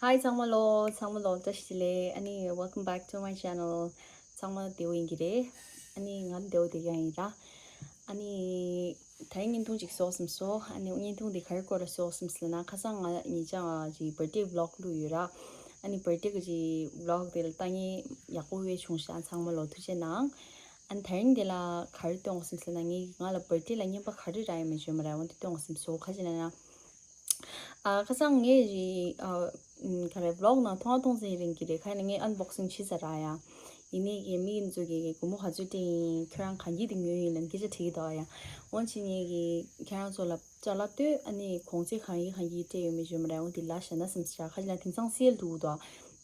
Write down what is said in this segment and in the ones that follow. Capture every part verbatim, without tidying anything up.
Hi ཚང་མ་ལོ། ཚང་མ་ལོ་བཀྲ་ཤིས་བདེ་ལེགས། ཨ་ནི་welcome back to my channel. ཚང་མ་བདེ་པོ་ཡིན་གྱི་རེད། ཨ་ནི་ང་བདེ་པོ་བསྡད་ཀྱི་ཡིན་ར། ཨ་ནི་ད་རིང་བརྙན་ཐུང་ཅིག་བཟོ་བསམ་སོང་། ཨ་ནི་བརྙན་ཐུང་འདི་ག་རེ་སྐོར་ལ་བཟོ་བསམ་སོང་ལབ་ན། ཁ་སང་ང་ཉེ་ཆར་ཅིག་birthday vlog བླུགས་ཡོད་ར། ཨ་ནི་birthday གི་ཅིག་vlog དེ་ལ་ལྟ་མཁན་ཡག་པོ་དཔེ་བྱུང་ཤག་ཚང་མ་ལོ་ཐུགས་རྗེ་གནང་། ཨ་ནི་ད་རིང་འདི་ལ་ག་རེ་སྟོན་དགོས་བསམ་སོང་ལབ་ན། ངས་ང་ལ་birthday ལ་རྔན་པ་ག་རེ་རག་ཡོད་མེད་བརྗོད་མ་རག་འོ་འདི་སྟོན་དགོས་བསམ་སོང་། ག་རེ་ལབ་ན། ཨ་ཁ་སང་ངས་ཨ་ཨམ་ག་རེ་vlog ནང་མཐོང་མཐོང་ཟེར་རིང་གི་རེད། ཁ་ནས་ངས་unboxing བྱས་ཚར་ར་ཡ། ཡིན་ནའི་གི་མི་ཡིན་ཚོ་གི་གི་སྒོར་མོ་ག་ཚོད་སྤྲད་ཡིན། ཁྱོད་རང་གང་གི་དེ་ཉོས་ཡིན་ལབ་སྐད་ཆ་དྲིས་ཀྱི་འདུག་ཡ། འོན་ཅི་ངས་གི་ཁྱེད་རང་ཚོ་ལ་ཅ་ལག་སྟོན། ཨ་ནི་གོང་ཚད་གང་ཡིན་གང་ཡིན་སྤྲད་ཡོད་མེད་བརྗོད་མ་རག་འོ་འདི་ལ་བཞག་ན་བསམ་ཤག་ཁ་ཅིག་ལ་དེང་སང་སེལ་འདུག་དོ།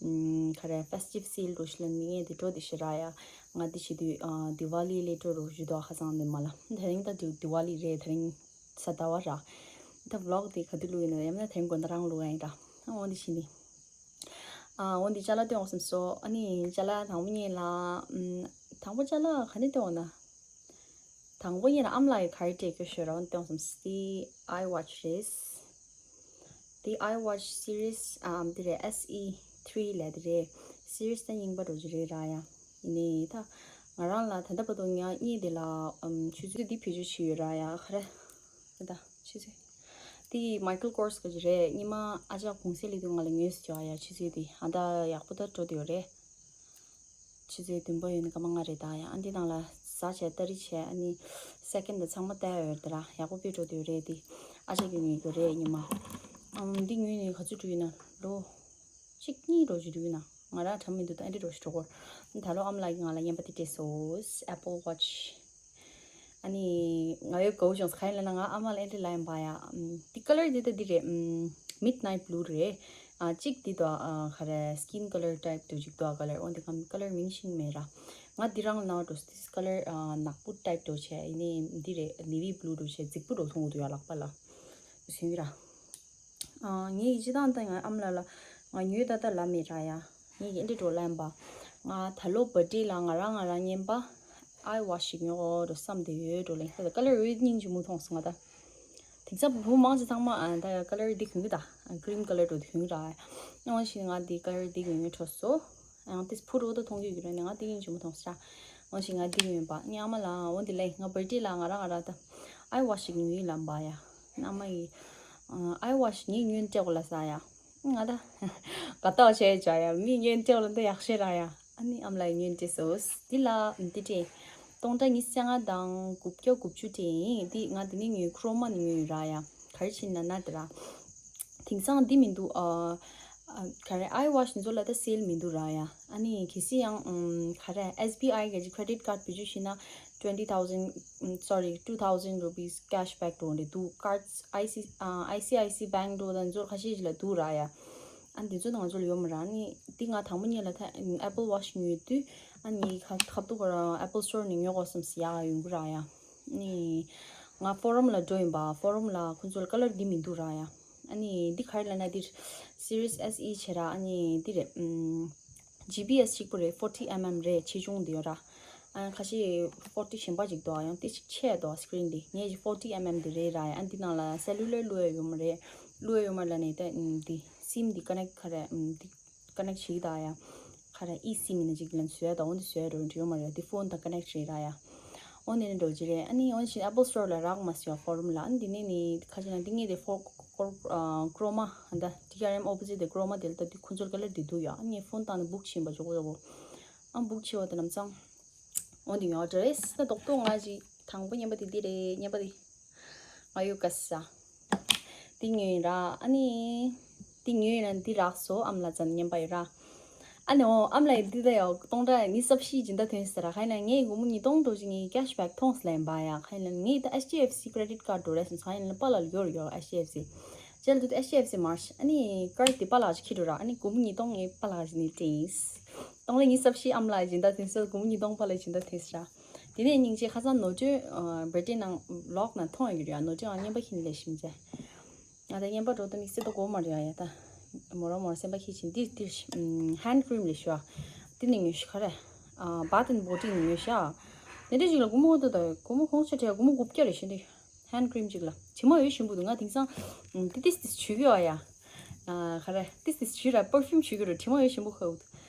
ཨམ་ག་རེ་festive sale འགྲོ་ཞིག་ལ་ངས་དེ་འགྲོ་དེ་ཤི་ར་ཡ། ང་དེ་བྱེད་དུས་ཨ་Diwali སླེབས་འགྲོ་རོགས་ཞུ་དོ། ཁ་སང་དེ་མ་ལ་ད་རིང་ད་དེ་Diwali རེད། ད་རིང་གཟའ་ཟླ་བ་ར། ད་vlog དེ་ག་དུས་བླུགས་ཡིན་ན། ཡང་ན་དེང་དགོང་དག་རང་བླུགས་ཡིན་ར། འོ་འདི་བྱས་ནི། ཨ་འོ་འདི་ཅ་ལག་སྟོན་དགོས་བསམ་སོང་། ཨ་ནི་ཅ་ལག་དང་པོ་ཉིད་ལ་ཨམ་དང་པོ་ཅ་ལག་ག་ནས་སྟོན་དགོས་ན། དང་པོ་ཉིད་ལ་ཨ་མ་ལགས་ཀྱིས་ག་རེ་སྤྲད་ཀྱི་ཤོད་ར། འོ་འདི་སྟོན་དགོས་བསམ་སོང་། འདི་iWatch རེད། འདི་iWatch series ཨམ་འདི་རེད། S E three ལབ་དེ་རེད། series ད་རྙིང་པ་འགྲོ་གི་རེད་ར་ཡ། ཡིན་ནའི་ད་ང་རང་ལ་ད་ལྟ་བར་དུ་ཉག་གཉིས་དེ་ལ་ཨམ་ཆུ་ཚོད་འདི་བེད་སྤྱོད་བྱས་ཡོད་ར་ཡ། ག་རེ་ད་ཆུ་ཚོད་འདི་Michael Kors གི་རེད། སྔོན་མ་ཨ་ཅག་གུང་སེང་སླེབས་དུས་ང་ལ་ཉོས་སོང་ཡ། ཆུ་ཚོད་འདི་ཨ་ད་ཡག་པོ་ད་འགྲོ་དེ་ཡོད་རེད། ཆུ་ཚོད་བདུན་པ་ཡོད་ནི་སྐར་མ་ལྔ་རེད་ད་ཡ། ཨ་འདི་ནང་ལ་ཟ་བྱས་སྟ་རེ་བྱས། ཨ་ནི་second ད་ཚང་མ་བལྟས་ཡོད་དེ་ར། ཡག་པོ་དཔེ་འགྲོ་དེ་ཡོད་རེད། འདི་ཨ་ཅག་གིས་ཉོས་ཡོད་རེད་སྔོན་མ། ཨམ་འདི་ཉོས་ནས་ག་ཚོད་འགྲོ་ཡིན་ན་ལོ། གཅིག་གཉིས་རོ་ཅིག་འདུག་ན། ང་རང་དྲན་མི་འདུག་ད་ཨེ་འདྲ་རོ་ཞིག་འགྲོ་གོ། ད་ལོ་ཨ་མ་ལགས་ཀྱིས་ང་ལ་རྔན་པ་དེ་སྤྲད་སོང་། Apple Watch། ཨ་ནི་ང་ཡོད་དགའ་བོ་བྱུང་། ག་ཡིན་ལབ་ན་ང་ཨ་མ་ལ་ཨེ་འདྲ་ལབ་ཡིན་པ་ཡ། ཨམ་དེ་ཀ་ལར་དེ་ད་འདི་རེད། ཨམ་Midnight Blue རེད། ཨ་གཅིག་འདི་དོ་ཨ་ག་རེ་skin color type དུ་ཅིག་དོ་ཀ་ལར། འོན་ཏེ་ཀ་ལར་མིང་ཤེས་མེད་ར། ང་འདི་རང་ལ་འགྲོ་སྟེ་ཀ་ལར་ནག་པོ་type དུ་བྱས། ཡིན་ནའི་འདི་རེད། navy blue དུ་བྱས་རྫིག་པོ་འགྲོ་མཐོང་གི་འདུག་ཡ། ལག་པ་ལ་སུན་གི་ར། ཨ་ངས་ཡིད་ཆེས་བཏང་སྟེ་ང་ཨ་མ་ལགས་ལ་ང་ཉོས་ད་ལྟ་ལབ་མེད་ར་ཡ། ངས་ཀྱི་འདི་འགྲོ་ལབ་ཡིན་པ། ང་ད་ལོ་birthday ལ་ང་རང་ང་རང་རྔན་པ་iWatch ཞིག་ཉོ་དགོས་འགྲོ་བསམ་བསྡད་ཡོད་འགྲོ་ལེ། ད་ཀ་ལར་འོད་སྙིང་རྗེ་མོ་མཐོང་སོང་ང་ད། དེང་སང་བུ་མང་ཆེ་ཚང་མ་ཨ་ད་ཀ་ལར་འདི་གྱོན་གི་ད། green color འགྲོ་འདི་གྱོན་གི་ར། ཨ་འོ་ཞིག་ང་འདི་ཀ་ལར་འདི་གྱོན་གི་འགྲོ་སོང་། ཨང་ཏིས་ཕུ་རོ་ད་མཐོང་གི་ཡོད་ར་ནི་ང་འདི་སྙིང་རྗེ་མོ་མཐོང་སོང་ར། འོ་ཞིག་ང་འདི་གྱོན་པ་ངའི་ཨ་མ་ལགས་འོ་འདི་ལེ། ང་birthday ལ་ང་རང་ང་རང་ད་iWatch ཞིག་ཉོ་ཡི་ལབ་པ་ཡ། ཨ་མ་ཡིས་ཨ་iWatch ངས་ཉོས་སྤྲད་དགོས་ལབ་ས་ཡ། ང་ད་དགའ་ཏོག་བྱས་བྱ་ཡ། མི་ཉོས་སྤྲད་ལ་འདི་ཡག་ཤོས་ར་ཡ། ཨ་ནི་ཨ་མ་ལགས་ཉོས་སྤྲད་སོང་། འདི་ལ་འདི་སྤྲད། སྟོང་ཕྲག་ཉི་ཤུ་རྩ་ལྔ་དང་དགུ་བརྒྱ་དགུ་བཅུ་སྤྲད་ཡིན། འདི་ང་འདི་ནས་ཉོས། Croma ནས་ཉོས་ཡོད་ར་ཡ། ག་རེ་བྱས་ན་ན་འདི་ར། དེང་སང་འདི་མི་འདུག་ཨ་ཨ་ག་རེ་iWatch འདི་ཚོ་ལ་ད་སེལ་མི་འདུག་ར་ཡ། ཨ་ནི་གལ་སྲིད་ཡང་ཨམ་ག་རེ་S B I གི་credit card བེད་སྤྱོད་བྱས་ན་twenty thousand ཨམ་sorry two thousand rupees cashback འགྲོ་འདི་འདུག cards I C ཨ་I C I C Bank འགྲོ་ད་འདི་ཚོ་ཁ་ཤས་ཅིག་ལ་འདུག་ར་ཡ། ཨ་འདི་ཚོ་ང་ཚོ་ལ་ཡོད་མ་རེད། ཨ་ནི་འདི་ང་དང་པོ་ཉིད་ལ་ད་Apple Watch ཉོས་དུས་ཨ་ནི་ཁ་ཁ་ཐུག་ག་ར་Apple Store ནས་ཉོ་དགོས་བསམ་སི་ཡག་ཡོང་གི་ར་ཡ། ཨ་ནི་ང་Forum ལ་འགྲོ་ཡིན་པ། Forum ལ་ཁོང་ཚོ་ལ་ཀ་ལར་འདི་མི་འདུག་ར་ཡ། ཨ་ནི་འདི་ག་རེ་ལབ་ན་འདིར་Series S E བྱས་ར། ཨ་ནི་འདི་རེད། ཨམ་G P S གཅིག་པོ་རེད། forty mm རེད། ཆེ་ཆུང་འདི་ཡོད་ར། ཨ་ཁ་ཤས་forty གཞན་པ་ཅིག་འདུག་ཡང་དེ་ཅིག་ཆེ་འདུག screen འདི། ངས་ཀྱི་forty mm འདི་རེད་ར། ཨ་འདི་ནང་ལ་cellular བླུགས་ཡ་ཡོད་མ་རེད། བླུགས་ཡ་ཡོད་མ་རེད་ལབ་ནས་ད་ཨམ་འདི་SIM འདི་connect ག་རེ་ཨམ་འདི་connect བྱེད་ཀྱི་ད་ཡ། ག་རེ་eSIM ཡིན་ན་ཅིག་ལ་བཟོ་ཡ་ད་འོ་འདི་བཟོ་ཡ་རེད་འདྲ་ཡོད་མ་རེད། འདི་phone དང་connect བྱེད་ཀྱི་ད་ཡ། འོ་ནས་ནི་འགྲོ་གི་རེད། ཨ་ནི་འོ་ནས་ཤིན་Apple Store ལ་རག་མ་སོང་ཡ། Forum ལ། ཨ་ནི་འདི་ནས་ནི་ཁ་ཅིག་ན་འདི་ངས་དེ་for for ཨ་Croma ད་T R M opposite དེ་Croma དེ་ལ་ད་འདི་ཁོང་ཚོར་ཀ་ལར་འདི་འདུག་ཡ། ཨ་ནི་phone བཏང་ནས་book བྱེད་པ་འཇོག་གོ་ཡ་གོ། ཨ་book བྱེད་པ་དེ་ལམ་སང་འོ་འདི་ཡོང་བ་འདྲ་རེད། ད་རྡོག་རྡོག་ང་ཅིག་དང་པོ་རྔན་པ་དེ་འདི་རེད། རྔན་པ་དེ་ང་ཡོད་ག་ས། འདི་ཉོས་ཡིན་ར། ཨ་ནི་འདི་ཉོས་ཡིན་ན་འདི་རག་སོང་། ཨ་མ་ལགས་ཙམ་རྔན་པ་ཡོད་ར། ཨ་ནི་འོ་ཨ་མ་ལགས་འདི་ད་ཡོད་སྟོང་ཕྲག་ཉི་ཤུ་རྩ་བཞི་སྦྱིན་བདག་ཐོན་ཟེར་ར། ག་ཡིན་ན་ངས་སྒོར་མོ་ཉིས་སྟོང་འགྲོ་ཅིག་ངས་cashback མཐོང་ཟེར་ལབ་ཡིན་པ་ཡ། ག་ཡིན་ན་ངས་ད་H D F C credit card འགྲོ་རེད་ཟེར། ག་ཡིན་ན་པཱ་ལགས་ལ་ཡོད་རེད་ཡོད་H D F C། ཅལ་དུ་H D F C མར་ཨ་ནི་card དེ་པཱ་ལགས་ཅིག་ཁྱེར་འགྲོ་ར། ཨ་ནི་སྒོར་མོ་ཉིས་སྟོང་ངས་པཱ་ལགས་ཅིག་ནས་སྤྲད་ཡིན། སྟོང་ལ་ཉི་ཤུ་རྩ་བཞི་ཨ་མ་ལགས་སྦྱིན་བདག་ཐོན་ཟེར། སྒོར་མོ་ཉིས་སྟོང་པཱ་ལགས་སྦྱིན་བདག་ཐོན་ཟེར་ར། དེ་ནས་སྙིང་རྗེ་ཁ་སང་ནོར་སྒྲོན་ཨ་birthday ནང་vlog ནང་མཐོང་ཡོད་ཀྱི་རེད་ཡ། ནོར་སྒྲོན་ཨ་རྔན་པ་ཁྱེར་ནས་སླེབས་ཤིང་བྱས། ང་ད་རྔན་པ་འགྲོ་ད་དམིགས་བསལ་ད་དགོས་མ་རེད་ཡ། ཡ་ད་མོ་རང་མོ་རང་སེམས་པ་ཁྱེར་ཕྱིན་འདིར་འདིར་ཨམ་hand cream ལས་ཞུ་བ། འདི་ནས་ཉོས་ཤིག་ག་རེ། ཨ་Bath and Body ནས་ཉོས་ཤག་དེ་འདྲ་ཞིག་ལ་སྒོར་མོ་ད་ད་སྒོར་མོ་གོང་ཆེ་དྲགས། སྒོར་མོ་དགུ་བརྒྱ་རེད་ཤག་འདི། hand cream ཅིག་ལ་དྲི་མ་ཡོད་ཞིམ་པོ་འདུག་ང་དེང་སང་ཨམ་ཏི་ཏིས་ཏིས་བྱུག་གི་ཡོད་ཡ། ཨ་ག་རེ་ཏིས་ཏིས་ཞུ་ར་པར་ཕིའུམ་ཞུ་གི་རུ་དྲི་མ་ཡོད་ཞིམ་པོ་ཁ་འུ་ཐུ།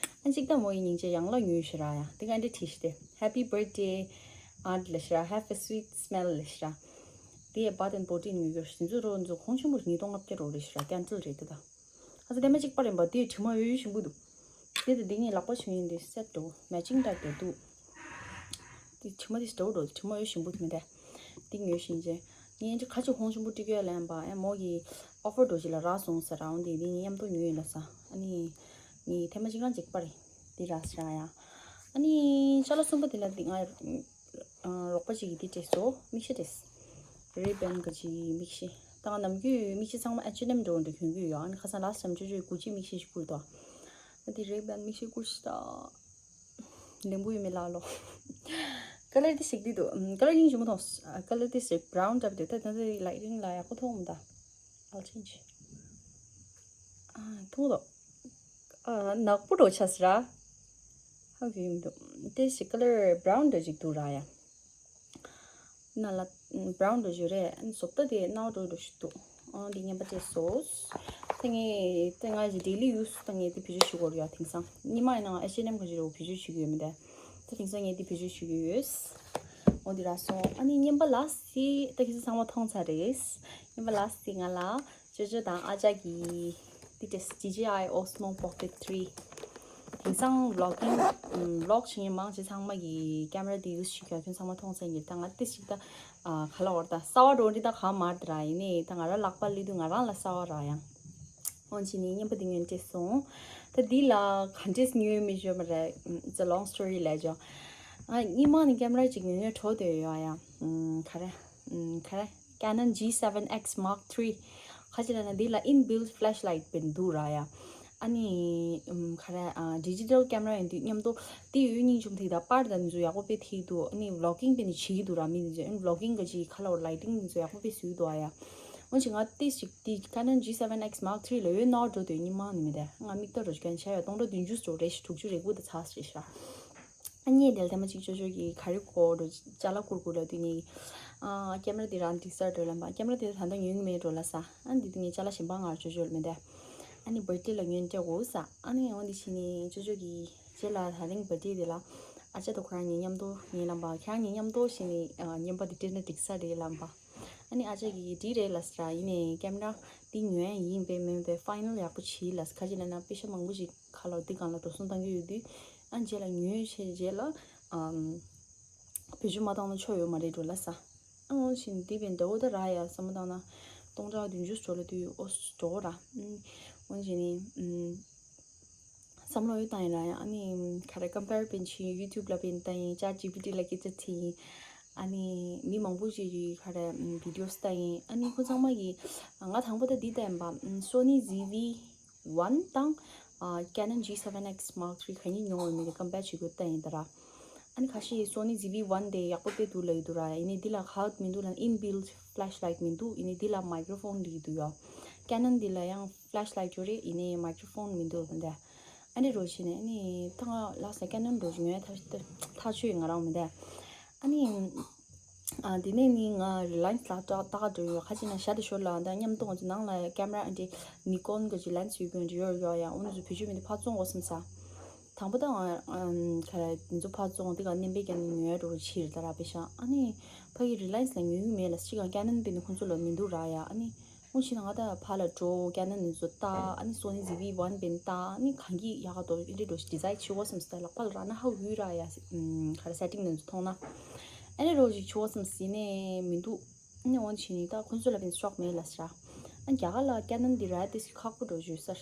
ཨ་གཅིག་ད་མོ་ཡི་སྙིང་རྗེ་ཡང་ལ་ཉོས་ཞུ་ར་ཡ་དེ་ག་འདྲ་བྲིས་ཤི་ཏེ། Happy birthday aunt ལ་ཞུ་ར། Have a sweet smell ལ་ཞུ་ར། དེ་ཡ་བ་དན་པོ་ཏིན་ཉོས་གི་རུ་ཞིན་ཛུ་རོ་ཛུ་ཁོང་ཆུང་པོ་ཉིས་སྟོང་ལྔ་བརྒྱ་རོ་རེ་ཞུ་ར། ཀན་ཊལ་རེད་དེ་ད། ཨ་ཙི་དེ་མ་གཅིག་པ་རེད་པ། དེ་དྲི་མ་ཡོད་ཞིམ་པོ་འདུག་དེ་དེ་འདི་ངའི་ལག་པ་བྱུང་ཡིན་དེ་སེ་འགྲོ་མེ་ཅིང་ཏའིབ་དེ་འདུག་དེ་དྲི་མ་དེ་འགྲོ་འགྲོ་དྲི་མ་ཡོད་ཞིམ་པོ་དེ་མི་འདྲ། དེ་ཉོས་ཤིང་རྗེ། ངས་ཁ་ཆུ་ཧོང་ཞིམ་པོ་ཏི་གོས་ལེན་པ་ཨེ་མོ་གི་ཨོ་ཕར་འགྲོ་ཞིག་ལ་རག་སོང་ཟེར་ར་འོང་དེ་དེ་ངས་མཉམ་དུ་ཉོས་ཡིན་ལ་ས། ཨ་ནི་ངས་ཐེངས་མ་གཅིག་རང་གཅིག་པ་རེད། དེ་རག་ཟེར་ཡ། ཨ་ནི་ཅ་ལག་གསུམ་པ་དེ་ལ་དེ་ང་རོགས་པ་ཅིག་གིས་དེ་སྤྲད་སོ། མིག་ཤེལ་སྤྲད། རེ་བན་ག་ཅིག་མིག་ཤེལ། ད་ང་ནམ་རྒྱུན་མིག་ཤེལ་ཚང་མ་ཨེཆ་ཨེན་ཨེམ་འགྲོ་འགྲོ་གྱོན་གྱི་ཡོད། ཨ་ནི་ཁ་སང་ལ་སམ་ཅོ་ཅོའི་གུ་ཅི་མིག་ཤེལ་ཞིག་བསྐུར་ཏོ། ཨ་དེ་རེ་བན་མིག་ཤེལ་བསྐུར་ཤི་ད། ལེམ་བུ་ཡོད་མེད་ལ་ལོ། ཀ་ལར་དེ་ཞིག་དེ་འདུག་ཀ་ལར་ཡིན་ཞུ་མ་མཐོང་། ཀ་ལར་དེ་ཞིག་བྷ་རའུན་འདྲ་པོ་འདུག་ད་ད་ད་ལའི་ཊིང་ལ་ཡག་པོ་མཐོང་མི་འདུག I'll change. ཨ་མཐོང་འདུག་ཨ་ནག་པོ་འགྲོ་ཆགས་སི་ར། ཧ་གོ་གི་མི་འདུག་དེ་ཞིག་ཀ་ལར་བྷ་རའུན་འདྲ་ཞིག་འདུག་ར་ཡ། ན་ལ་བྷ་རའུན་འགྲོ་རྒྱུ་རེད། ཨ་ནི་བཟོ་ལྟ་དེ་ནག་འགྲོ་འགྲོ་ཞིག་འདུག་ཨང་དེ་ངན་པ་བྱས་སོ། ད་ངས་ད་ང་ཞིག་ཌེ་ལི་ཡུ་སི་ད་ངས་དེ་བེད་སྤྱོད་བྱེད་དགོས་རེད་ཡ། དེང་སང་ཉི་མ་ཡིན་ན་ཨེཆ་ཨེན་ཨེམ་ག་ཞིག་རེད་བེད་སྤྱོད་བྱེད་ཀྱི་ཡོད་མི་འདུག་ད་དེང་སང་ངས་དེ་བེད་སྤྱོད་བྱེད་ཀྱི་ཡོད། འོ་དེ་རག་སོང་། ཨ་ནི་ངན་པ་ལ་སི་ད་ཁྱེད་ཚོ་ཚང་མ་མཐོང་ཚར་རེད། ངན་པ་ལ་སི་ང་ལ་ཅོ་ཅོ་དང་ཨ་ཅག་གིས་དེ་ཏྲེས་ཌི་ཇེ་ཨའི་Osmo Pocket three། དེང་སང་བློག་གིང་བློག་བྱེད་མཁན་མང་ཆེ་ཚང་མ་གིས་ཀེམ་ར་དེ་ཡུ་སི་བྱེད་ཀྱི་ཡོད། ཁྱོད་ཚང་མ་མཐོང་ཚར་ཡིན་གྱི། ད་ང་ཏི་ཞིག་ད་ག་ལ་བར་ད་གསར་བ་འགྲོ་འདི་ད་ག་མར་དེ་ར་ཡིན་ནི། ད་ང་རང་ལག་པ་ལི་དུས་ང་རང་ལ་གསར་བ་ར་ཡང་འོན་ཆེ་ནི་ངན་པ་དེ་ཉོས་ཏེ་སོང་། ད་འདི་ལ་ག་འདྲས་ཉོས་མི་ཤོད་མ་རེད། It's a long story ལས་ཅོ། ང་སྙིང་མ་ནི་ཀེམ་ར་ཅིག་ཉོས་ཉོས་འཕྲོ་དེ་ཡོད་ཡ། ག་རེ་ག་རེ། Canon G seven X Mark three། ཁ་ཅིག་ལ་ན་འདི་ལ་inbuilt flashlight དཔེ་འདུག་ར་ཡ། ཨ་ནི་ཨམ་ག་རེ་ཨ་digital camera ཡིན་དུས་མཉམ་དུ་དེ་ཡོད་སྙིང་རྗེ་མཐིག་དང་པར་དང་འདི་ཚོ་ཡག་པོ་དཔེ་ཐིག་འདུག་ཨ་ནི་vlogging དཔེ་ནི་བྱེད་ཀྱི་འདུག་ར། མི་འདི་ཚོ་ཨ་ནི་vlogging ག་ཅིག་ཁ་ལ་བར་lighting འདི་ཚོ་ཡག་པོ་དཔེ་བཟོས་འདུག་ཨ་ཡ། འོན་ཅིག་ང་ཏི་ཞིག་དེ་Canon G seven X Mark three ལ་ཡོད་ནོར་འགྲོ་དུས་སྙིང་མ་ནི་མི་དེ་ང་མིག་ལྟ་རུ་སྐྱོན་ཆ་ཡ་སྟོང་ཕྲག་བདུན་ཅུ་ཙམ་རེ་ཞིག་དྲུག་ཅུ་རེ་དགུ་དང་ཚ་ཞེས་ཤ། ཨ་ནི་དེ་ལ་ཐེངས་མ་གཅིག་ཅོ་ཅོ་གིས་ག་རེ་གོ་འགྲོ་ཅ་ལག་བསྐུར་དགོས་ལབ་དུས་ངས་ཨ་ཀེམ་ར་དེ་རང་འགྲིག་ས་འགྲོ་ལབ་པ། ཀེམ་ར་དེ་ད་ལྟ་ཉོས་ཀྱི་མེད་འགྲོ་ལབ་ས། ཨ་འདི་དུས་ངས་ཅ་ལག་གཞན་པ་ང་ཅོ་ཅོ་ལ་མེད་དེ། ཨ་ནི་བར་ཐི་ཌེ་ལ་ཉོས་སྤྲད་དགོས་ས། ཨ་ནི་འོ་འདི་བྱས་ནས་ཅོ་ཅོ་གིས་རྗེས་ལ་ད་རིང་བར་ཐི་ཌེ་དེ་ལ་ཨ་ཅག་དང་ཁོ་རང་གཉིས་མཉམ་དུ་ངས་ལབ་པ། ཁྱེད་རང་གཉིས་མཉམ་དུ་བྱས་ནས་ཨ་རྔན་པ་དེ་སྤྲད་ན་འགྲིག་ས་རེད་ལབ་པ། ཨ་ནི་ཨ་ཅག་གིས་འགྲིག་རེད་ལབ་ས་ར། ཡིན་ནའི་ཀེམ་ར་འདི་ཉོ་ཡ་ཡིན་པས་མིན་པས་ཕའི་ནལ་ཡག་པོ་བྱེད་ལབ་ས། ག་ཅི་ལབ་ན་པེ་ཤ་མང་པོ་ཞིག་ཁ་ལོ་འདི་སྒང་ལ་འགྲོ་སོང་བཏང་གི་ཡོད་དུས། ཨ་རྗེས་ལ་ཉོས་བྱས་རྗེས་ལ་ཨམ་བེད་སྤྱོད་མ་བཏང་ན་ཆོ་ཡོད་མ་རེད་འགྲོ་ལབ་ས། ཨ་འོ་བཞིན་འདི་བས་འདྲ་བོ་ད་ར་ཡ་བསམ་བློ་བཏང་ན་སྟོང་ཕྲག་བདུན་ཅུ་འགྲོ་ལ་དུས་ཨོ་འགྲོ་ར། ཨུམ་འོ་བཞིན་ནི་ཨུམ། བསམ་བློ་ཡོད་བཏང་ཡིན་ར་ཡང་ཨ་ནི་ག་རེ་ཀམ་པེར་པིན་ཆི་ཡུ་ཊུབ་ལ་པིན་བཏང་ཡིན། ཅེཊ་ཇི་པི་ཊི་ལ་སྐད་ཆ་དྲིས་ཡིན། ཨ་ནི་མི་མང་པོ་ཞིག་གིས་ག་རེ་བི་ཌི་ཡོ་བཏང་ཡིན། ཨ་ནི་ཁོ་ཚང་མ་གིས་ང་དང་པོ་ད་འདི་བལྟས་ཡིན་པ། Sony Z V one དང་ཨ་Canon G seven X Mark three ག་གཉིས་ཉོ་འོས་མིན་དེ་ཀམ་པེར་བྱེད་དགོས་བལྟས་ཡིན་ད་ར། ཨ་ནི་ཁ་ཤས་Sony Z V one དེ་ཡག་པོ་དཔེ་འདུག་ལབ་ཀྱི་འདུག་ར། ཡིན་ནའི་འདི་ལ་ག་མི་འདུག་ལབ་ན་inbuilt flashlight མི་འདུག་ཡིན་ནའི་འདི་ལ་microphone འདི་འདུག་ཡོ། Canon འདི་ལ་ཡང་flashlight ཅིག་ཡོད་རེད། ཡིན་ནའི་microphone མི་འདུག་མི་འདུག་ཨ་ནི་རོ་ཕྱིན་ནས་ཨ་ནི་ད་ང་ལགས་སོ་Canon འགྲོ་ཞིག་ངས་ཐག་ཐག་ཆོད་ཡིན་ང་རང་མི་འདུག་ཨ་ནི་ཨ་དེ་ནས་ནི་ང་Reliance ལ་ཏག་ཏག་འགྲོ་ཡོད། ཁ་ཅིག་ན་ཞག་དེ་ཞོར་ལ་ད་མཉམ་དུ་ང་ཚོ་ནང་ལ་camera ཨ་འདི་Nikon གི་ཅིག་lens ཡོད་རྒྱུ་འདི་ཡོད་ཡོད་ཡ། འོ་ནི་ཚོ་བེད་སྤྱོད་མི་འདི་ཕར་བཙོང་དགོས་བསམ་ས། དང་པོ་ད་ང་ཨམ་ག་རེ་འདི་ཚོ་ཕར་བཙོང་འདི་ག་ནེམ་པེ་ཀྱང་ཉོས་འགྲོ་ཕྱིར་ད་ར་པེ་ཤ། ཨ་ནི་ཕ་གི་Reliance ལ་ཉོ་གི་མེད་ལ་ཅིག་ག་Canon དེ་ནི་ཁོང་ཚོ་ལ་མི་འདུག་ར་ཡ། ཨ་ནི་འོ་ཕྱིན་ན་ང་ད་ཕར་ལ་འགྲོ་Canon འདི་ཚོ་ལྟ། ཨ་ནི་Sony Z V one དེ་ནི་ལྟ། ཨ་ནི་གང་གི་ཡག་ག་འདུག་འདི་འདྲ་འགྲོ་ཞིག་design བྱེད་དགོས་བསམ་སྟེ་ལག་པ་ལ་རག་ན་ཧ་གོ་ར་ཡ། ཨམ་ག་རེ་setting འདི་ཚོ་མཐོང་ན། ཨ་ནི་རོ་ཞིག་བྱེད་དགོས་བསམ་ཟིན་ནས་མི་འདུག་ཨ་ནི་འོ་ཕྱིན་ནི་ད་ཁོང་ཚོ་ལ་ཕན་ཤོག་མེད་ལ་ཟེར། ཨ་རྒྱ་གར་ལ་Canon འདི་ར་ཏིས་ཁག་པོ་འགྲོ་བརྗོད་ཟེར།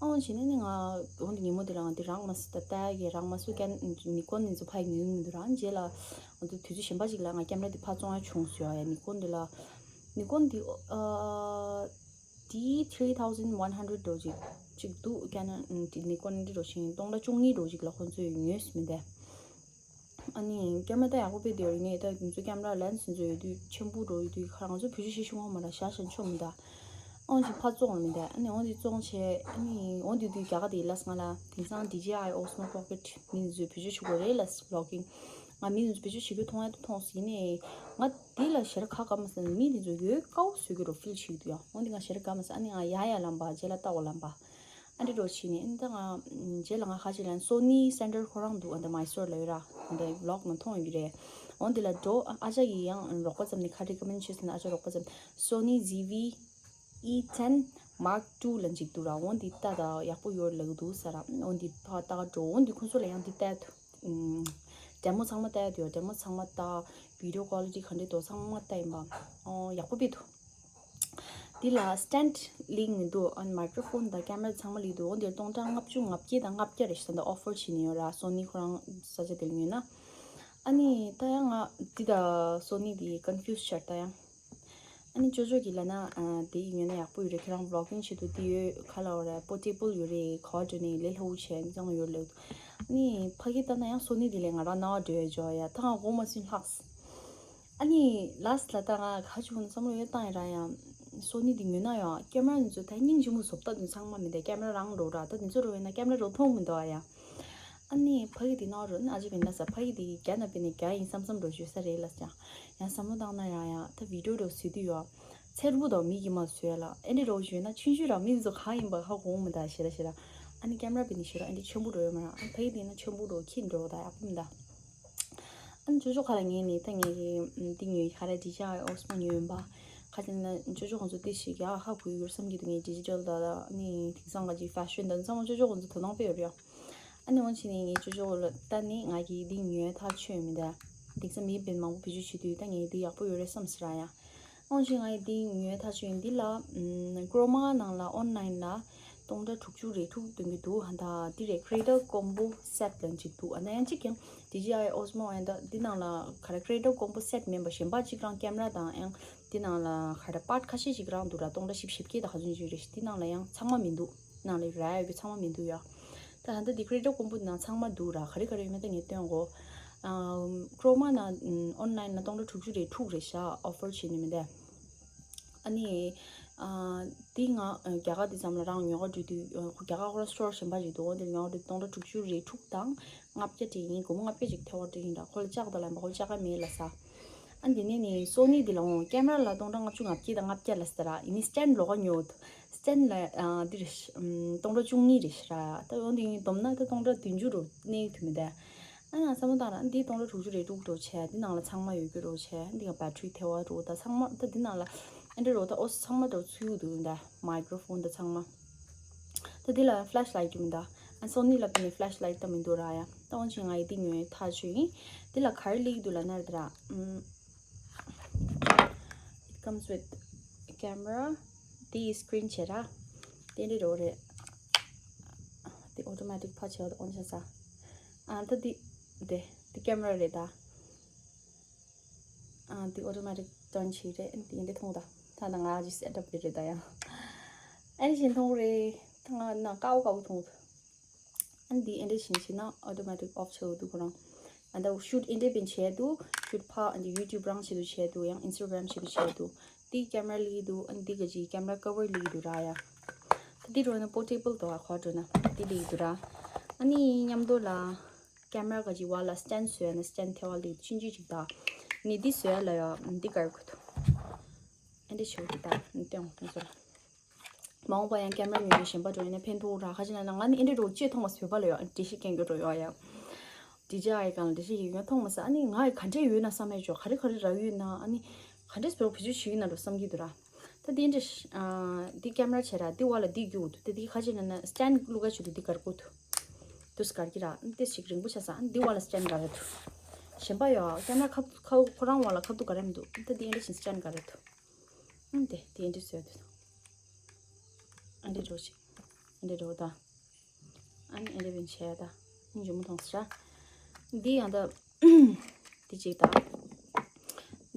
ཨ་འོ་ཕྱིན་ནི་ནི་ང་འོ་འདི་ཉིན་མོ་འདི་ལ་ང་འདི་རག་མ་སོང་ད་ལྟ་གི་རག་མ་སོང་། Canon Nikon འདི་ཚོ་ཕ་ཡི་ཉོས་མི་འདུག་ར། ཨ་རྗེས་ལ་འོ་འདི་དུས་ཚོད་གཞན་པ་ཅིག་ལ་ང་camera འདི་ཕར་བཙོང་ཡ་བྱུང་སོང་ཡ། Nikon འདི་ལ་Nikon འདི་ཨ་D three thousand one hundred འགྲོ་ཅིག་ཅིག་འདུག Canon འདི་Nikon འདི་འགྲོ་ཞིང་སྟོང་ཕྲག་བཅུ་གཉིས་འགྲོ་ཅིག་ལ་ཁོང་ཚོས་ཉོས་སོང་མི་འདུག་ཨ་ནི་camera ད་ཡག་པོ་དཔེ་བདེ་བ་ཡིན་ནའི་ད་ང་ཚོ་camera lens འདི་ཚོ་ཡོད་དུས་ཆེན་པོ་འགྲོ་ཡོད་དུས་ཁ་རང་ཚོ་བེད་སྤྱོད་བྱེད་ཤེས་ཀྱི་མ་རེད། ཤ་ཤ་ཆོག་མི་འདུག་ཨོ་ཞིག་ཕར་བཙོང་ལ་མི་འདུག་ཨ་ནི་འོ་འདི་བཙོང་བྱས་ཨ་ནི་འོ་འདི་དུས་རྒྱ་གར་དེ་ལ་སྔ་ལ་དེང་སང་D J I Osmo Pocket མི་འདི་ཚོས་བེད་སྤྱོད་བྱེད་དགོས་རེད་ལ་vlogging ང་མི་འདི་ཚོ་བེད་སྤྱོད་བྱེད་རྒྱུ་མཐོང་ཡ་དེ་མཐོང་སོང་། ཡིན་ནའི་ང་འདི་ལ་ཞེ་དྲག་ཁ་ག་མ་སོང་། མི་འདི་ཚོ་ཡོད་དཀའ་བོ་བཟོ་གི་རོ་ཕིལ་བྱེད་ཀྱི་འདུག་ཡ། འོ་འདི་ང་ཞེ་དྲག་ག་མ་སོང་། ཨ་ནི་ང་ཡ་ཡ་ལམ་པ་རྗེས་ལ་ལྟ་བ་ལམ་པ། ཨ་འདྲ་འགྲོ་བྱས་ནས། ཨ་ནི་ད་ང་རྗེས་ལ་ང་ཁ་ཅིག་ལ་སོ་ནི་སེན་ཊར་ཁོ་རང་འདུག་ཨ་ད་མའི་སོར་ལ་ཡོད་ར། ཨ་ད་བི་ལོག་ནང་མཐོང་ཡོད་ཀྱི་རེད། འོ་འདི་ལ་འགྲོ། ཨ་ཅག་གིས་ཡང་རོགས་པ་ཙམ་ནས་ཁ་རེ་ཀོ་མེན་ཊི་བྱས་ཟིན། ཨ་ཅག་རོགས་པ་ཙམ་སོ་ནི་ཟི་ཝི་ཨི་ཊེན་མརྐ་ཊུ་ལ་འཇིགས་འདུག་ར། འོ་འདི་ལྟ་ད་ཡག་པོ་ཡོད་ལབ་འདུག་ཟེར་ར། འོ་འདི་ད་ལྟ་འགྲོ། འོ་འདི་ཁོང་ཚོ་ལ་ཡང་འདི་ལྟ་ཐུབ། ཌེ་མོ་ཚང་མ་ལྟ་ཡ་དུ་ཡོད། ཌེ་མོ་ཚང་མ་ལྟ། བི་ཌི་ཡོ་ཀོ་ལི་ཊི་ག་འདྲ་འདུག་ཚང་མ་ལྟ་ཡིན་པ། ཨོ་ཡག་པོ་བི་འདུག་འདི་ལ་སི་ཊེན་ཌི་ལིང་མི་འདུག་ཨ་ནི་མའི་ཀྲོ་ཕོན་དང་ཀེ་མ་ར་ཚང་མ་ལིང་འདུག་འོ་འདིར་སྟོང་ཕྲག་ལྔ་བཅུ་ང་བརྒྱད་དང་ལྔ་བརྒྱ་རེ་ཞིག་ད་ལྟ་ཨོ་ཕར་བྱེད་ནི་ཡོད་ར། སོ་ནི་ཁོ་རང་ས་ཆ་དེར་ཉོས་ན། ཨ་ནི་ད་ཡང་ང་འདི་དང་སོ་ནི་འདི་ཀོན་ཕིའུ་སི་ཆགས་ད་ཡང་། ཨ་ནི་ཅོ་ཅོ་གིས་ལབ་ན་ཨ་དེ་ཡིན་ན་ཡག་པོ་ཡོད་རེད། ཁྱེད་རང་བི་ལོག་གིང་བྱེད་དུས་འདི་ཡོད་ག་ལབ་རེད། པོར་ཊེ་བལ་ཡོད་རེད། ག་བ་འགྲོ་ནས་ལས་སླ་བོ་བྱས་ཙང་ཡོད་ལབ་འདུག་ཨ་ནི་ཕ་གི་ལྟ་ན་ཡང་སོ་ནི་འདི་ལས་ང་རང་ནང་འགྲོ་ཡ་འཇོག་ཡ། ད་ང་དགོངས་མ་ཚུན་ལྷག་ཨ་ནི་ལ་སི་ཊི་ལ་ད་ང་ག་ཅིག་བསམ་བློ་ཡོད་བཏང་ཡ་ར། ཡང་སོ་ནི་འདི་ཉོས་ན་ཡང་ཀེ་མ་ར་འདི་ཚོ་ད་སྙིང་རྗེ་མོ་བཟོ་ལྟ་འདི་ཚང་མ་མི་འདུག་ཀེ་མ་ར་རང་འགྲོ་ར། ད་འདི་ཚོ་རོ་ཡིན་ན་ཀེ་མ་ར་རོ་མཐོང་མི་འདུག་ཨ་ཡ། ཨ་ནི་ཕ་གི་འདི་ནང་རོ་ཨ་ཅེ་བེན་ད་ས་ཕ་གི་འདི་རྒྱ་ན་བེ་ནི་རྒྱ་ཡིན་བསམ་བསམ་རོ་བརྗོད་ས་རེད་ལ་ས། ཡང་བསམ་བློ་བཏང་ན་ཡང་ཡང་ད་བི་ཌི་ཡོ་རོ་བཟོས་དུས་ཡོ་ཚེར་བུ་དང་མིག་གིས་མ་བཟོས་ལ། ཨེ་འདྲ་རོ་བརྗོད་ན་ཆུང་ཆུང་ར་མི་འདི་ཚོ་གང་ཡིན་པ་ཧ་གོ་མི་འདུག་ཞེ་ལ་ཞེ་ལ། ཨ་ནི་ཀེ་མ་ར་བེ་ནི་ཞེ་ལ་ཨེ་འདྲ་ཆེན་པོ་རོ་ཡོད་མ་ར། ཨ་ནི་ཕ་གི་འདི་ན་ཆེན་པོ་རོ་ཁྱི་འགྲོ་ད་ཡག་པོ་མི་འདུག་ཨ་ནི་ཅོ་ཅོ་ཁ་ལ་ངས་ནི་ད་ངས་ཀྱི་འདི་ཉོས་ཧ་ར་ཌི་ཇེ་ཨའི་ཨོ་སི་མོ་ཉོས་ཡིན་པ། ཁ་ཅིག་ན་ཅོ་ཅོ་ཁོང་ཚོ་དེ་ཞིག་ཡ་ཧ་གོ་ཡོད་བསམ་གྱི་འདུག་ངས་ཌི་ཇི་ཊལ་ད་ད་ནི་དེང་སང་ག་ཅིག་ཕེ་ཤན་ད་ཚང་མ་ཅོ་ཅོ་ཁོང་ཚོ་དོ་སྣང་སྤེལ་ཡོད་རེད་ཡ། ཨ་ནི་འོན་ཆི་ནི་ངས་ཅོ་ཅོ་ལ་ད་ནི་ང་གི་འདི་ཉོས་ཐག་ཆོད་མི་འདུག་དེང་སང་མི་བེད་མང་པོ་བེད་སྤྱོད་བྱེད་དུས་ད་ངས་འདི་ཡག་པོ་ཡོད་རེད་བསམ་ཟེར་ཡ། ཨོ་ཞིག་ང་ཡི་འདི་ཉོས་ཐག་ཆོད་ཡིན། འདི་ལ་ཀྲོ་མ་ནང་ལ་ཨོན་ལ་ཡིན་ལ་སྟོང་ཕྲག་དྲུག་ཅུ་རེ་དྲུག་སྟོན་གྱི་འདུག་ཨ་ད་འདི་རེད། ཀྲི་ཨེ་ཊར་ཀོམ་བོ་སེ་ཊི་ལབ་ཅིག་འདུག་ཨ་ན་ཡང་གཅིག་ཀྱང་ཌི་ཇེ་ཨའི་ཨོ་སི་མོ་ཨ་ད་འདི་ནང་ལ་ག་རེ་ཀྲི་ཨེ་ཊར་ཀོམ་བོ་སེ་ཊི་མིན་པ་གཞན་པ་གཅིག་རང་ཀེ་མ་ར་དང་ཡང་འདི་ནང་ལ་ག་རེ་པཱར་ཊི་ཁ་ཤས་ཅིག་རང་འདུག་ར། སྟོང་ཕྲག་བཞི་བཅུ་ཞེ་བརྒྱད་དང་ག་ཚོད་ཅིག་རེད། འདི་ནང་ལ་ཡང་ཚང་མ་མི་འདུག་ནང་ལ་ར་ཡོད་པའི་ཚང་མ་མི་འདུག་ཡ། ད་ད་ལྟ་འདི་ཀྲི་ཨེ་ཊར་ཀོམ་བོ་ནང་ཚང་མ་འདུག་ར། ག་རེ་ག་རེ་ཡོད་མེད་ད་ངས་སྟོན་གོ། ཀྲོ་མ་ནང་ཨོན་ལ་ཡིན་ན་སྟོང་ཕྲག་དྲུག་ཅུ་རེ་དྲུག་རེད་ཤག་ཨོ་ཕར་བྱེད་ནི་མི་འདུག་ཨ་ནི་འདི་ང་རྒྱ་གར་འདི་ཙམ་ལ་རང་ཉོ་ག་འགྲོ་དུས་རྒྱ་གར་ཁོ་རང་སི་ཊོར་གཞན་པ་ཞིག་འདུག་འོ་འདིར་ཉོ་ག་འགྲོ་དུས་སྟོང་ཕྲག་དྲུག་ཅུ་རེ་དྲུག་དང་ལྔ་བརྒྱ་ཅིག་ཡིན། སྒོར་མོ་ལྔ་བརྒྱ་ཅིག་ཐེ་བ་ཅིག་ཡིན་འདྲ། ཁོ་ལ་ལྕགས་དང་ལ་ཡིན་པ་ཁོ་ལ་ལྕགས་ཀ་མེད་ལ་ས། ཨ་འདི་ནས་ནི་སོ་ནི་འདི་ལ་འོང་ཀེ་མ་ར་ལ་སྟོང་ཕྲག་ལྔ་བཅུ་ང་བརྒྱད་དང་ལྔ་བརྒྱ་ལ་ཟེར་ར། ཡིན་ནི་སི་ཊེན་ཌི་ལོགས་ཀ་ཉོ་འདུག་སི་ཊེན་ཌི་ལ་འདི་རེད། སྟོང་ཕྲག་བཅུ་གཉིས་རེད་ཤག་ར། ད་འོ་འདི་ཡིན་སྡོམ་ན་ད་སྟོང་ཕྲག་བདུན་ཅུ་རུ་གནས་ཐུབ་མི་འདུག་ཨ་ང་བསམ་བློ་བཏང་ར་འདི་སྟོང་ཕྲག་དྲུག་ཅུ་རེ་དྲུག་འགྲོ་བྱས། འདི་ནང་ལ་ཚང་མ་ཡོད་རྒྱུ་རུ་བྱས། འདི་ག་བེ་ཊི་རི་ཐེ་བ་རུ་ད་ཚང་མ་ད་འདི་ནང་ལ་ཨ་འདྲ་རུ་ད་ཨོ་ཚང་མ་འགྲོ་ཚུད་ཡོད་འདུག་འདི་མའི་ཀྲོ་ཕོན་ད་ཚང་མ། ད་འདི་ལ་ཕེ་ལེ་ཤི་ལའི་ཊི་མི་འདུག་ཨ་སོ་ནི་ལ་དཔེ་ནི་ཕེ་ལེ་ཤི་ལའི་ཊི་ད་མི་འདུག་ར་ཡ། ད་འོན་ཅིག་ང་ཡི་འདི་ཉོས་ཐག་ཆོད་ཡིན། འདི་ལ་ག་རེ་སླེབས་འདུག་ལབ་ན་རེད་ད་ར། ཨམ། It comes with camera. དེ་ཡི་སི་ཀི་རིན་བྱས་ར། དེ་འདྲ་རོ་རེད། དེ་ཨོ་ཊོ་མེ་ཊིག་ཕར་བྱས་པ་ཨོན་བྱས་ས། ཨ་ད་དེ་དེ་དེ་ཀེ་མ་ར་རེད་ད། ཨ་དེ་ཨོ་ཊོ་མེ་ཊིག་ཊརན་བྱས་རེད། དེ་འདྲ་མཐོང་ད། ད་ད་ང་ཅི་སེ་ཊབ་དེ་རེད་ད་ཡང་། ཨ་ནི་བཞིན་མཐོང་རེད། ད་ང་ན་དཀའ་བོ་དཀའ་བོ་མཐོང་། ཨ་འདི་ཨེ་འདྲ་བཞིན་བྱས་ན་ཨོ་ཊོ་མེ་ཊིག་ཨོཕ་བྱེད་འདུག་ཁོ་རང་། ཨ་ད་ཤུཊ་ཨེ་འདྲ་བྱས་འདུག་ཤུཊ་ཕ་ཨ་འདི་ཡུ་ཊུབ་རང་བྱེད་འདུག་བྱས་འདུག་ཡང་ཨིན་སི་ཊ་གྷ་རམ་བྱེད་འདུག་བྱས་འདུག་འདི་ཀེ་མ་ར་ལི་འདུག་ཨ་འདི་ག་ཅི་ཀེ་མ་ར་ཀ་བར་ལི་འདུག་ར་ཡ། ད་འདི་འགྲོ་ན་པོར་ཊེ་བལ་འདུག་ཨ་ཁོ་འགྲོ་ན་འདི་ལི་འདུག་ར། ཨ་ནི་མཉམ་དུ་ལ་ཀེ་མ་ར་ག་ཅི་བ་ལ་སི་ཊེན་ཌི་བཟོས་ན་སི་ཊེན་ཌི་ཐེ་བ་ལི་ཆུང་ཆུང་ཅིག་ད། ནི་འདི་བཟོས་ལ་ཡ་འདི་གར་གོ་ཐུ། ཨེ་འདྲ་བྱེད་འདུག་ད་ནི་སྟོན་འོང་སོང་ར། མ་འོངས་པ་ཡང་ཀེ་མ་ར་ཉོས་ནས་གཞན་པ་འགྲོ་ཡིན་ན་ཕན་ཐོགས་ར། ཁ་ཅིག་ན་ན་ང་ནི་ཨེ་འདྲ་འགྲོ་ཅེས་མཐོང་མ་སོང་བ་ལ་ཡོད་འགྲེལ་བཤད་སྐྱོན་གྱི་འགྲོ་ཡོད་ཡ། ཌི་ཇེ་ཨའི་སྒང་ལ་འགྲེལ་བཤད་ཡིན་ཡོད་མཐོང་མ་སོང་། ཨ་ནི་ང་ཡི་ག་འདྲས་ཡོད་ན་བསམ་ཡ་ཅོ་ག་རེ་ག་རེ་རག་ཡོད་ན་ཨ་ནི་ག་འདྲས་བཟོ་བེད་སྤྱོད་བྱེད་ཡོད་ན་འགྲོ་བསམ་གྱི་འདུག་ར། ད་དེ་འདྲ་ཨ་འདི་ཀེ་མ་ར་བྱས་ར་འདི་བ་ལ་འདི་རྒྱུག་འདུག་ད་འདི་ཁ་ཅིག་ན་ན་སི་ཊེན་ཌི་བླུག་ག་བྱེད་དུ་འདི་གར་གོ་ཐུ། དུས་གར་གྱི་ར་འདི་ཞིག་རིང་པོ་ཆགས་ས་ཨ་ནི་འདི་བ་ལ་སི་ཊེན་ཌི་ག་རེ་ཐུ། གཞན་པ་ཡོད་ཀེ་མ་ར་ཁ་ཁ་ཁོ་རང་བ་ལ་ཁ་ཐུག་ག་རེ་མི་འདུག་ད་འདི་ཨེ་འདྲ་བཞིན་སི་ཊེན་ཌི་ག་རེ་ཐུ། ཨ་འདི་དེ་འདི་བཟོས་འདུག་ཨ་འདི་འགྲོ་ཞིག་ཨ་འདི་འགྲོ་ད། ཨ་ནི་ཨ་འདི་བན་བྱས་ད། ཨ་ནི་ཇོ་མོ་མཐོང་ས་ར། འདི་ཡང་ད། འདི་གཅིག་ད།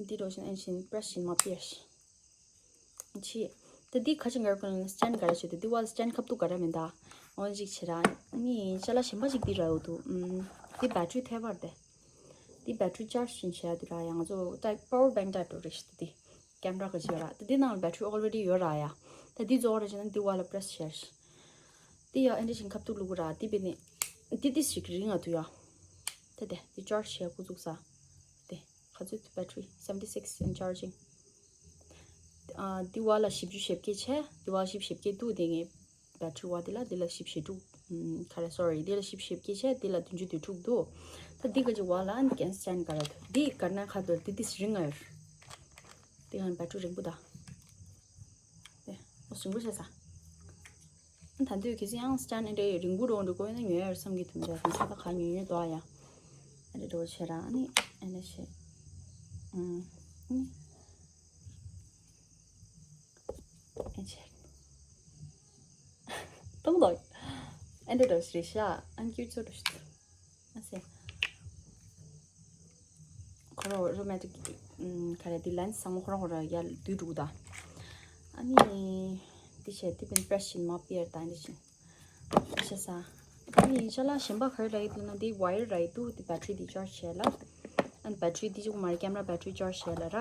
འདི་འགྲོ་བཞིན་ཨ་བཞིན་པྲེ་སི་བཞིན་མ་པི་ཡ་ཤི། ཆི། ད་འདི་ཁ་ཅིག་གར་ཀོན་སི་ཊེན་ཌི་ག་རེ་བྱེད་དུ་འདི་བ་ལ་སི་ཊེན་ཌི་ཁ་ཐུག་ག་རེ་མིན་ད། འོ་ཅིག་བྱེད་ར། ཨ་ནི་ཅ་ལག་གཞན་པ་ཅིག་འདི་ར་ཡོད་འདུག་ཨམ། འདི་བེ་ཊི་རི་ཐེབས་པར་དེ། འདི་བེ་ཊི་རི་ཅར་ཇི་བྱེད་འདི་ར་ཡང་ང་ཚོ་ད་པ་ཝར་བེང་ཊའིབ་རེད་ཤི་འདི། ཀེམ་ར་ག་ཅི་ཡོད་ར། ད་འདི་ནང་ལ་བེ་ཊི་རི་ཨོལ་རེ་ཌི་ཡོད་ར་ཡ། ད་འདི་རྫོགས་ར་བྱས་ན་འདི་བ་ལ་པྲེ་སི་བྱས་ཤི། འདི་ཡ་ཨེ་འདྲ་ཞིག་ཁ་ཐུག་བླུག་གི་ར་འདི་བེ་ནི། འདི་ཏི་ཞིག་རིང་ང་ཐུ་ཡ། ད་ ད་དེ་དེ་ཅར་ཇི་བྱས་འགོ་བཙུགས་ས། དེ་ག་ཚོད་battery seventy six and charging. ཨ་དེ་བ་ལ་བཞི་བཅུ་ཞེ་བརྒྱད་བྱས། དེ་བ་བཞི་བཅུ་ཞེ་བརྒྱད་འདུག་དེ་ངའི་battery བ་དེ་ལ། དེ་ལ་བཞི་བཅུ་ཞེ་དྲུག་ཨམ་ག་རེ་sorry དེ་ལ་བཞི་བཅུ་ཞེ་བརྒྱད་བྱས། དེ་ལ་བདུན་ཅུ་དོན་དྲུག་འདུག་ད་འདི་ག་ཅི་བ་ལ་ཨན་ཀན་stand ག་རེ་འདུག་འདི་ག་ན་ཁ་འདུག་འདི་དེ་རིང་ང་ཡོད། དེ་ཡང་battery རིང་པོ་ད། དེ་ཨོ་ཟིང་པོ་བྱས་ས། ད་དུང་གལ་སྲིད་ཡང་stand ཨེ་འདྲ་རིང་པོ་འགྲོ་འགྲོ་དགོས་ན་ཉོ་ཡ་བསམ་གྱི་འདུག་འདྲ་དེ་ས་ད་ག་ཉོ་ཉོ་འདུག་ཨ་ཡ། ཨ་འདྲ་འགྲོ་བྱས་ར་ཨ་ནི་ཨ་ནི་བྱས། ཨུམ། ཨ་ནི། ཨེ་བྱས། གཏོང་དོ། ཨ་འདྲ་འགྲོ་ཞིག་རེད་ཤག་ཨ་ནི་ཁྱོད་ཚོ་འགྲོ་ཞིག་ཨ་སེ། ཁོ་རང་romantic ཨུམ་ག་རེ་དེ་lens ཚང་མ་ཁོ་རང་ཁོ་རང་ཡར་བསྡུས་འདུག་ད། ཨ་ནི་དེ་བྱས་དེ་བན་press བྱིན་མ་པིར་དང་དེ་བྱིན་ཤ་ས། ཨ་ནི་ཅ་ལག་གཞན་པ་ག་རེ་རག་གི་འདུག་ན་དེ་wire རག་གི་འདུག་དེ་battery དེ་charge བྱས་ལ། ཨ་ནི་battery དེ་གཅིག་མ་རེད་camera battery charge བྱས་ལ་ར།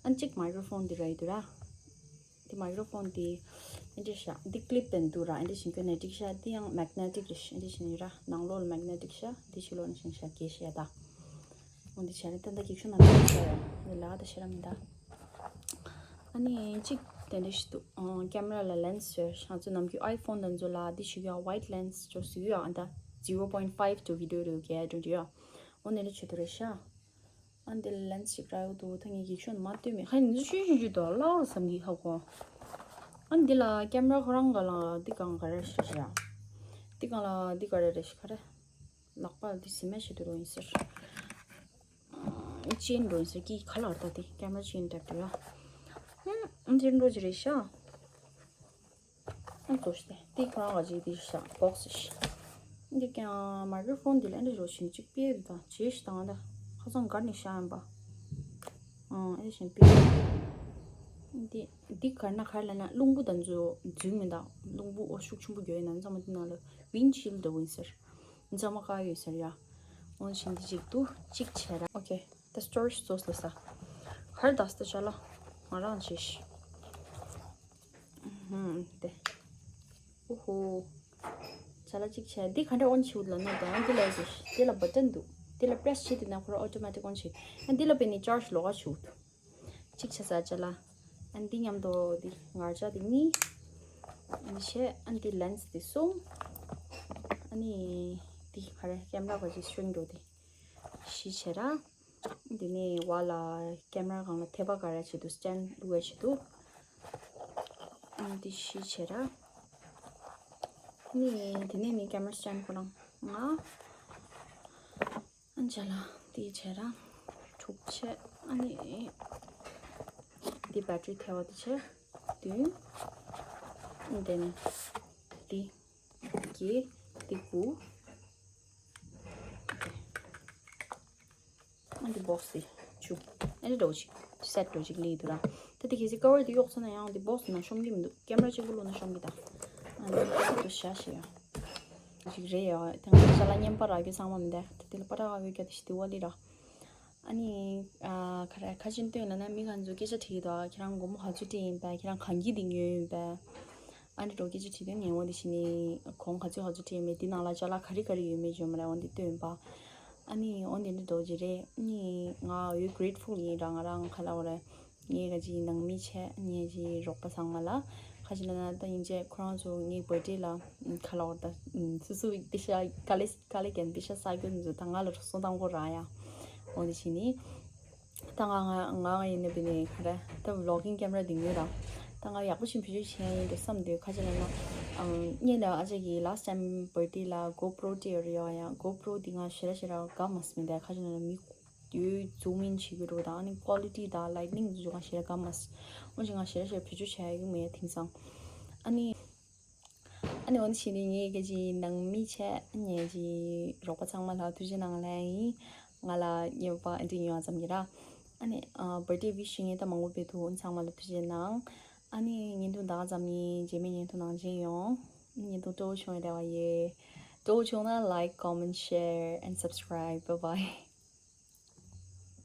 ཨ་ནི་གཅིག་microphone དེ་རག་གི་འདུག་ར། དེ་microphone དེ་ཨེ་འདྲ་ཤག་འདི་clip ནས་འདུག་ར། ཨེ་འདྲ་ཞིག་གི་magnetic ཤག་འདི་ཡང་magnetic རེད། ཨེ་འདྲ་ཞིག་ནི་ར་ནང་ལོགས་ལ་magnetic ཤག་འདི་ཕྱི་ལོགས་ནས་ཤིང་ཤག་གེ་ཤག་ད། འོ་འདི་བྱས་ནས་ད་ལྟ་གེགས་ཤོག་ནང་ལ་ཤག་ཡ་འདི་ལ་ད་ཤེས་ར་མི་ད། ཨ་ནི་གཅིག་དེ་འདྲ་ཞིག་འདུག་ཨང་camera ལ་lens ཟེར། ང་ཚོ་ནམ་རྒྱུན་iPhone དང་ཚོ་ལ་འདི་ཞིག་ཡ་wide lens ཅོ་ཟེར་གི་ཡ། ཨ་ད་zero point five དུ་video རེ་གས་འགྲོ་འགྲོ་ཡ། འོ་ནས་ལ་ཆེད་དུ་རེད་ཤག་ཨ་འདི་ལ་lens ཞིག་རག་ཡོད་འདུག་ད་ངས་གེགས་ཤོག་མ་བཏོན་མེད། ཁ་ཉིན་ཞུ་ཞུ་ཞུ་དོ་ལའོ་བསམ་གྱི་ཧ་གོ་ཨ་འདི་ལ་camera ཁོ་རང་ག་ལ་འདི་གང་ག་རེ་ཞིག་ཡ། འདི་གང་ལ་འདི་ག་རེ་རེ་ཞིག་ག་རེ། ལག་པ་འདི་སི་མེ་ཞིག་ཏུ་རོ་ཡིན་ཟེར། ཅེན་རོ་ཡིན་ཟེར་གྱི་ག་ལ་ད་འདི་camera ཅེན་འདྲ་འདྲ་ཡ། ཨ་འདི་འགྲོ་ཅི་རེད་ཤག་ཨ་ཙོ་ཤི་སྟེ། དེ་ཁོ་རང་ག་ཅིག་དེ་ཤ་box ཤ། འདི་ཀྱང་microphone དེ་ལ་འདི་རོ་ཞིང་གཅིག་པེ་དང་ཇེ་ཤི་དང་ད་ཁ་སང་གར་ནས་ཤ་ཡིན་པ། ཨང་ཨེ་ཞིང་པེ། འདི་འདི་གར་ན་གར་ལ་ན་རླུང་བུ་དང་འཛུལ་འཛུལ་མི་འདུག་རླུང་བུ་འོ་ཤུགས་ཆེན་པོ་རྒྱག་ཡོད་ན་ཚང་མ་འདི་ནང་ལ་windshield འདྲ་བོ་ཡིན་ཟེར། འཛམ་མ་ཀ་ཡོད་ཟེར་ཡ། འོ་ཞིང་འདི་གཅིག་ཏུ་གཅིག་བྱས་ར། ཨོ་ཁེ། ད་storage ཚོ་ལ་ས། གར་དག་ས་ཅ་ལག་ང་རང་བྱེད་ཤི། ཧུམ། དེ། ཨོ་ཧོ། ཅ་ལག་གཅིག་བྱས། འདི་ག་འདྲ་on བྱེད་ལ་ན་དང་འདི་ལ་ཟེར་ཤི། འདི་ལ་button འདུག་འདི་ལ་press བྱེད་དེ་ན་ཁོ་ར་automatic on བྱེད། ཨ་འདི་ལ་བས་ནི་charge ལོག་ག་བྱུག་འདུག་གཅིག་བྱས་ས་ཅ་ལག་ཨ་འདི་མཉམ་དུ་འདི་ངར་ཅག་འདི་གཉིས། ཨ་འདི་བྱས་ཨ་འདི་lens འདི་གསུམ། ཨ་ནི་འདི་ག་རེ་camera ག་ཅིག་string འགྲོ་འདི་བཞི་བྱས་ར། འདི་ནས་བ་ལ་camera སྒང་ལ་ཐེབས་པ་ག་རེ་བྱེད་འདུག stand བླུགས་པ་བྱེད་འདུག་ཨ་འདི་བཞི་བྱས་ར། ཨ་ནི་འདི་ནས་ནི་camera stand ཁོ་རང་ལྔ། ཨ་ཅ་ལག་འདི་བྱས་ར། དྲུག་བྱས། ཨ་ནི་འདི་battery ཐེབས་པ་འདི་བྱས། བདུན། ཨ་འདི་ནི་འདི་བརྒྱད། འདི་དགུ། ཨ་འདི་box དེ་བཅུ། ཨ་འདི་འདྲ་བོ་ཅིག་set འདྲ་བོ་ཅིག་ལས་འདུག་ར། ད་དེ་གལ་སྲིད་cover དེ་གཡོགས་ཚར་ན་ཡང་འདི་box ནང་ཤོང་གི་མི་འདུག camera གཅིག་པུ་བླུགས་ན་ཤོང་གི་ད། ཨ་འདི་གཅིག་ཏུ་བཞག་ཞེས་ཡ། ཅིག་རེད་ཡ། དེ་ང་ཅ་ལག་རྔན་པ་རག་རྒྱུ་ཚང་མ་མི་འདུག་ད་དེ་ལ་པ་རག་ག་གི་སྐད་དེ་ཞིག་དེ་བ་ལི་ར། ཨ་ནི་ཨ་ག་རེ་ཁ་ཆེན་སྟོན་ལ་ན་མི་ག་ཚོད་སྐད་ཆ་དྲིས་འདུག་ཁྱེད་རང་སྒོར་མོ་ག་ཚོད་སྤྲད་ཡིན་པས། ཁྱེད་རང་གང་གི་དེ་ཉོས་ཡིན་པས། ཨ་ནི་འགྲོ་སྐད་ཆ་དྲིས་དོན་ངས་འོ་འདི་ཕྱི་ནས་གོང་ག་ཚོད་ག་ཚོད་སྤྲད་མེད་འདི་ནང་ལ་ཅ་ལག་ག་རེ་ག་རེ་ཡོད་མེད་བརྗོད་མ་རེད། འོ་འདི་སྟོན་པ། ཨ་ནི་འོ་འདི་འདྲ་འགྲོ་གི་རེད། ཨ་ནི་ང་འོ་grateful ཡིན་ར། ང་རང་ག་ལ་འོ་རེད། ངའི་ག་ཅིག་ནང་མི་བྱས་ངའི་ཅིག་རོགས་པ་ཚང་མ་ལ་ཁ་ཅིག་ན་ན་ད་ཡིན་ཅེ་ཁོ་རང་ཚོ་ངའི་birthday ལ་ག་ལ་འོ་ད་སུ་སུ་པེ་ཤ་ག་ལེ་ག་ལེ་གན་པེ་ཤ་ས་གྱོན་ཚོ་ད་ང་ལ་རོགས་སོང་དང་པོ་ར་ཡ། འོ་འདི་ཕྱི་ནས། ད་ང་ང་ང་ཡིན་ན་བི་ནས་ག་རེ་ད་vlogging camera འདི་ཉོས་ར། ད་ང་ཡག་པོ་ཞིག་བེད་སྤྱོད་བྱེད་ཡ་ཡིན་འདུག་བསམ་འདུག་ཁ་ཅིག་ལ་ན་ཨང་ངེད་ལ་ཨ་ཅག་གི་last time birthday ལ་GoPro སྤྲད་ཡོད་རེད་ཡ། ཡ་GoPro འདི་ང་ཞེ་ར་ཞེ་ར་དགའ་མ་སོང་མི་འདུག་ཁ་ཅིག་ལ་ན་མི་ཡོད་zoom in བྱེད་དགོས་རེད་ད། ཨ་ནི་quality དང་lighting འདི་ཚོ་ང་ཞེ་ར་དགའ་མ་སོང་། འོན་ཀྱང་ང་ཞེ་ར་ཞེ་ར་བེད་སྤྱོད་བྱེད་ཡ་ཡོད་མེད་དེང་སང་ཨ་ནི། ཨ་ནི་འོ་ན་ཕྱི་ནས་ངའི་སྐད་ཆའི་ནང་མི་བྱས་ངའི་ཀྱི་རོགས་པ་ཚང་མ་ལ་ཐུགས་རྗེ་གནང་ལན་ཡིན། ང་ལ་ཉེ་བ་འདི་ཉོ་བ་ཙམ་གྱིས་ར། ཨ་ནི་ཨ་birthday wish ངས་ད་མང་པོ་བེད་ཐུག་ཚང་མ་ལ་ཐུགས་རྗེ་གནང་། ཨ་ནི་བརྙན་ཐུང་ད་ག་ཙམ་ཡིན། རྗེས་མའི་བརྙན་ཐུང་ནང་མཇལ་ཡོང་། བརྙན་ཐུང་སྤྲོ་བོ་བྱུང་བའི་རེ་བ་ཡོད། སྤྲོ་བོ་བྱུང་ན་like, comment, share and subscribe. Bye bye.